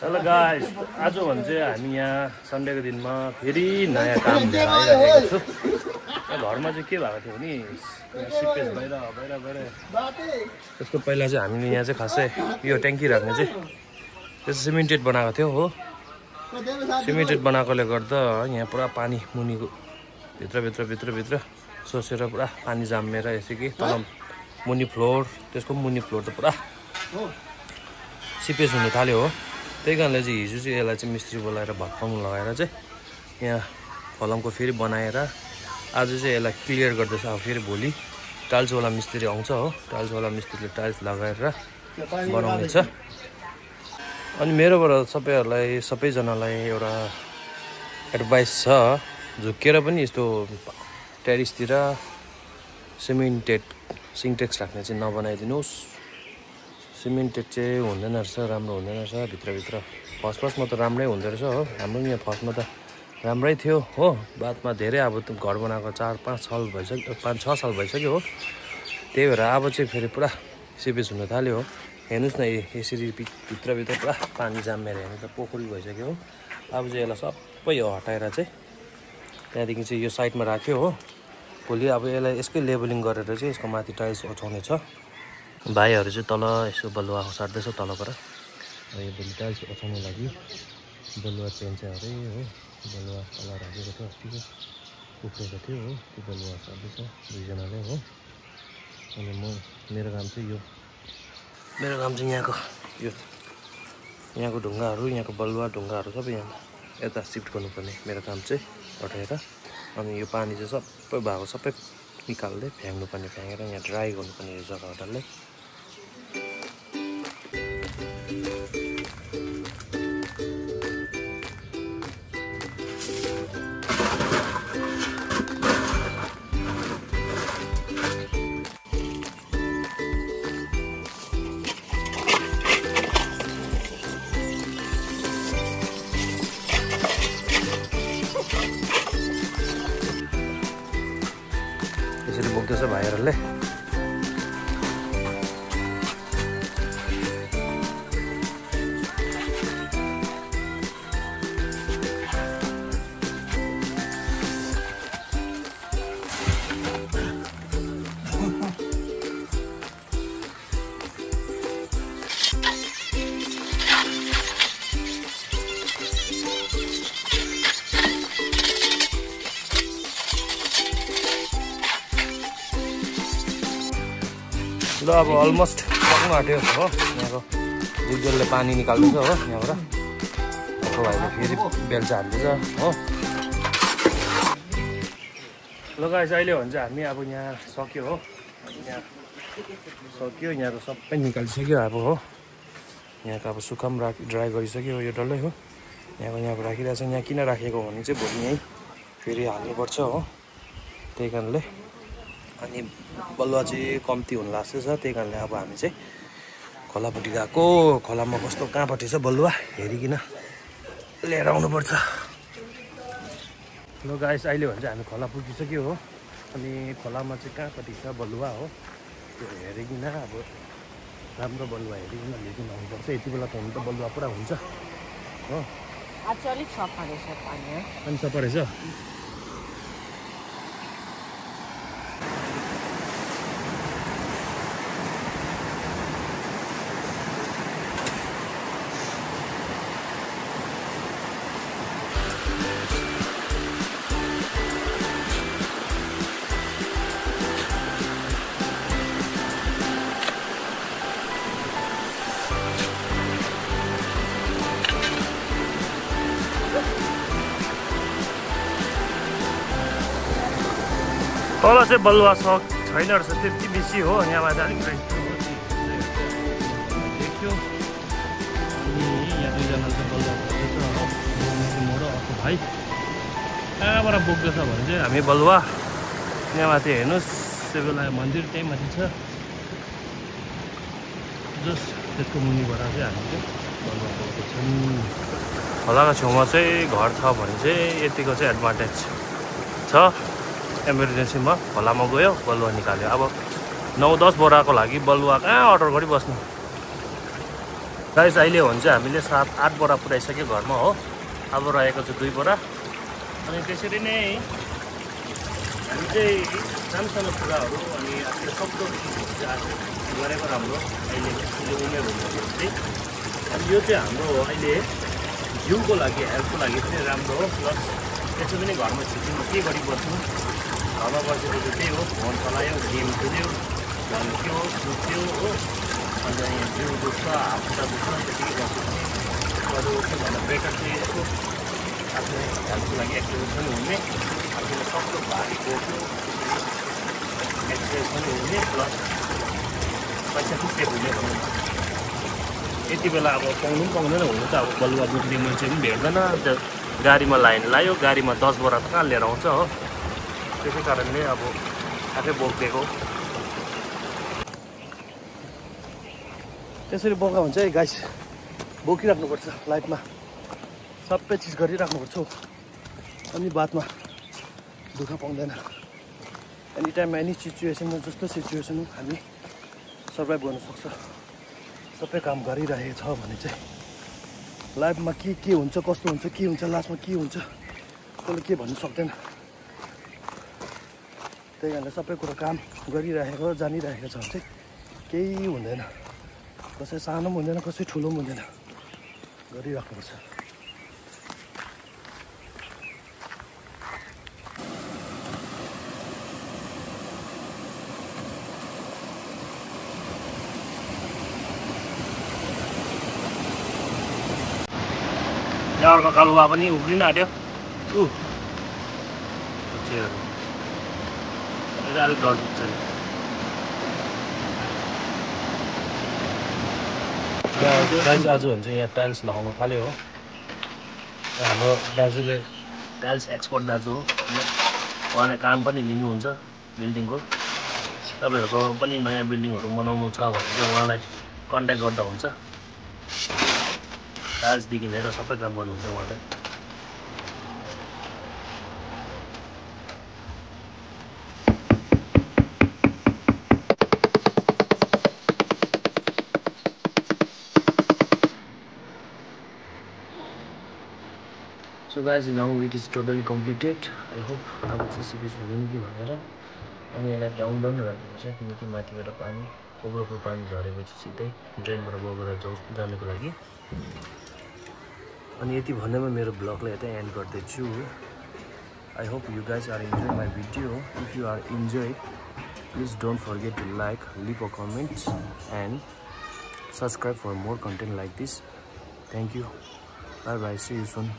Hello guys, आज भने चाहिँ हामी यहाँ सन्डेको दिनमा फेरि नयाँ काम लिएर आइरहेको छु। घरमा चाहिँ के भएको थियो भने सिपेज बाहिर त्यस्तो पहिला चाहिँ हामीले यहाँ चाहिँ खासै यो ट्याङ्की राख्ने चाहिँ त्यो सिमेन्टेड बनाएको थियो हो। सिमेन्टेड बनाएकोले गर्दा यहाँ पुरा पानी मुनिको भित्र सोसेर पुरा पानी जामेर यसै तल मुनि फ्लोर त्यसको मुनि फ्लोर त पुरा सिपेज हुन थाल्यो हो। त्यही कारणले चाहिँ हिजो चाहिँ यसलाई चाहिँ मिस्त्री बोलाएर भत्काउनु लगाएर चाहिँ यहाँ फलमको फेरि बनाएर आज चाहिँ यसलाई क्लियर गर्दैछ। अब फेरि भोलि टाइल्सवाला मिस्त्री आउँछ हो। टाइल्सवाला मिस्त्रीले टाइल्स लगाएर बनाउनेछ। अनि मेरोबाट सबैजनालाई एउटा एडभाइस छ, झुक्केर पनि यस्तो टेरिसतिर सिमेन्टेड सिन्टेक्स राख्ने चाहिँ नबनाइदिनुहोस्। सिमेन्टेड चाहिँ हुँदैन रहेछ, राम्रो हुँदैन रहेछ। भित्रभित्र फर्स्टमा त राम्रै हुँदो रहेछ हो। हाम्रो यहाँ फर्स्टमा त राम्रै थियो हो। बादमा धेरै अब घर बनाएको 4-5 साल भइसक्यो, 5-6 साल भइसक्यो हो। त्यही भएर अब चाहिँ फेरि पुरा सिपेज हुन थाल्यो हो। हेर्नुहोस् न, यसरी भित्रभित्र पुरा पानी जामेर हेर्नु त पोखरी भइसक्यो हो। अब चाहिँ यसलाई सबै हटाएर चाहिँ त्यहाँदेखि चाहिँ यो साइडमा राख्यो हो। भोलि अब यसलाई यसकै लेबलिङ गरेर चाहिँ यसको माथि टाइल्स ओछाउने छ। भाइहरू चाहिँ तल यसो बलुवा साट्दैछ तलबाट। यो भोलि टाइल्स ओछाउनु लागि बलुवा चेन्ज चाहिँ अरे हो। बलुवा तल राखेको थियो, अस्तिको उफ्रेको थियो हो। त्यो बलुवा साट्दैछ दुईजनाले हो। अनि मेरो काम चाहिँ यो, मेरो काम चाहिँ यहाँको ढुङ्गाहरू, यहाँको बलुवा ढुङ्गाहरू सबै यहाँ यता सिफ्ट गर्नुपर्ने मेरो काम चाहिँ हटाएर। अनि यो पानी चाहिँ सबै भएको सबै निकाल्दै फ्याँक्नुपर्ने, फ्याँकेर यहाँ ड्राई गर्नुपर्ने यो जग्गा डल्लै। यसरी बोक्दैछ भाइहरूले। ल अब अलमोस्ट सक्नु आँट्यो हो। यहाँको जुगजलले पानी निकाल्दैछ हो यहाँबाट। अर्को भाइले फेरि बेल्चा हाल्दैछ हो। ल गाइस, अहिले भने चाहिँ हामी अब यहाँ सक्यो हो। यहाँ सक्यो, यहाँको सबै निकालिसक्यो अब हो। यहाँको अब सुक्खा पनि ड्राई गरिसक्यो यो डल्लै हो। यहाँको राखिरहेको छ। यहाँ किन राखेको भने चाहिँ भोलि यहीँ फेरि हाल्नुपर्छ हो। त्यही कारणले अनि बलुवा चाहिँ कम्ती हुन लाग्छ छ। त्यही कारणले अब हामी चाहिँ खोलापट्टि गएको। खोलामा कस्तो कहाँपट्टि छ बलुवा हेरिकन लिएर आउनुपर्छ। ल गाइस, अहिले भने चाहिँ हामी खोला पुगिसक्यो हो। अनि खोलामा चाहिँ कहाँपट्टि छ बलुवा हो त्यो हेरिकन अब राम्रो बलुवा हेरिकन लिएर आउनुपर्छ। यति बेला त हुनु त बलुवा पुरा हुन्छ हो। आज अलिक सफा रहेछ पानी। अनि सफा रहेछ। तल चाहिँ बलुवा छैन रहेछ त्यति बेसी हो। यहाँ माथि अलिक देखियो। अनि यहाँ दुईजनाले चाहिँ बलुवा बोक्दैछ हो। म र अर्को भाइ कहाँबाट बोक्दैछ भने चाहिँ हामी बलुवा यहाँ माथि हेर्नुहोस्, शिवलाय मन्दिर त्यही माथि छ। जस्ट त्यसको मुनिबाट चाहिँ हामी चाहिँ बलुवा बोक्दैछौँ। खोलाको छेउमा चाहिँ घर छ भने चाहिँ यतिको चाहिँ एडभान्टेज छ। इमर्जेन्सीमा खोलामा गयो, बलुवा निकाल्यो। अब 9-10 बोराको लागि बलुवा कहाँ अर्डर गरिबस्नु। गाइस अहिले हो भने चाहिँ हामीले 7-8 बोरा पुऱ्याइसक्यो घरमा हो। अब रहेको चाहिँ 2 बोरा। अनि त्यसरी नै हामी चाहिँ सानो कुराहरू अनि आफूले सक्दो गरेको राम्रो। अहिले उमेर हुँदाखेरि अनि यो चाहिँ हाम्रो अहिले जिउको लागि हेल्थको लागि पनि राम्रो हो। प्लस त्यसै पनि घरमा छुट्टीमा के गरिबस्नु, घरमा बसेपछि त्यही हो, फोन चलायो, गेम खेल्यो, झल्क्यो, सुत्यो हो। अन्त यहाँ जिउ दुख्छ, हात खुट्टा दुख्छ, त्यतिकै बस्यो भने अरू के भन्दा बेटर चाहिँ यसो आफ्नो हेल्थको लागि एक्सर्साइज पनि हुने, आफूले सक्दो भारी बोक्यो एक्सर्साइज पनि हुने, प्लस पैसा पनि सेभ हुने भनौँ न। यति बेला अब पाउनु पनि पाउँदैन हुनु त अब बलुवा बोक्ने मान्छे पनि भेट्दैन। गाडीमा लाइन लायो, गाडीमा 10 बोरा त कहाँ लिएर आउँछ हो। त्यसै कारणले अब आफै बोकिदिएको। त्यसरी बोका हुन्छ है गाइस, बोकिराख्नुपर्छ लाइफमा, सबै चिज गरिराख्नुपर्छ अनि बादमा दुःख पाउँदैन। एनी टाइम एनी सिचुएसनमा जस्तो सिचुएसन हामी सर्भाइभ गर्न सक्छ। सबै काम गरिरहेको छ भने चाहिँ लाइफमा के हुन्छ, कस्तो हुन्छ, के हुन्छ, लास्टमा के हुन्छ कसले के भन्नु सक्दैन। त्यही कारणले सबै कुरो काम गरिरहेको जानिरहेको छ भने चाहिँ केही हुँदैन, कसै सानो पनि हुँदैन, कसै ठुलो पनि हुँदैन, गरिराख्नुपर्छ। अर्को कालुवा पनि उब्रिन आँट्यो। अलिक डर लाग्छ नि। आज हुन्छ यहाँ टाइल्स लगाउनु थाल्यो हो। हाम्रो दाजुले टाइल्स एक्सपर्ट दाजु हो, उहाँले काम पनि लिनुहुन्छ बिल्डिङको। तपाईँहरूको पनि नयाँ बिल्डिङहरू बनाउनु छ भने चाहिँ उहाँलाई कन्ट्याक्ट गर्दा हुन्छ। टाइल्सदेखि लिएर सबै काम गर्नुहुन्छ उहाँले। So guys, now it is totally completed. I hope अब चाहिँ सिपेज हुँदैन कि भनेर अनि यसलाई डाउन राख्नुपर्छ, किनकि माथिबाट पानी ओभरफ्लो पानी झरेपछि सिधै ड्रेनबाट बगेर जानुको लागि। अनि यति भन्दैमा मेरो ब्लगलाई यतै एन्ड गर्दैछु। I hope you guys are enjoying my video. If you are enjoyed, please don't forget to like, leave a comment and subscribe for more content like this. Thank you. Bye bye. See you soon.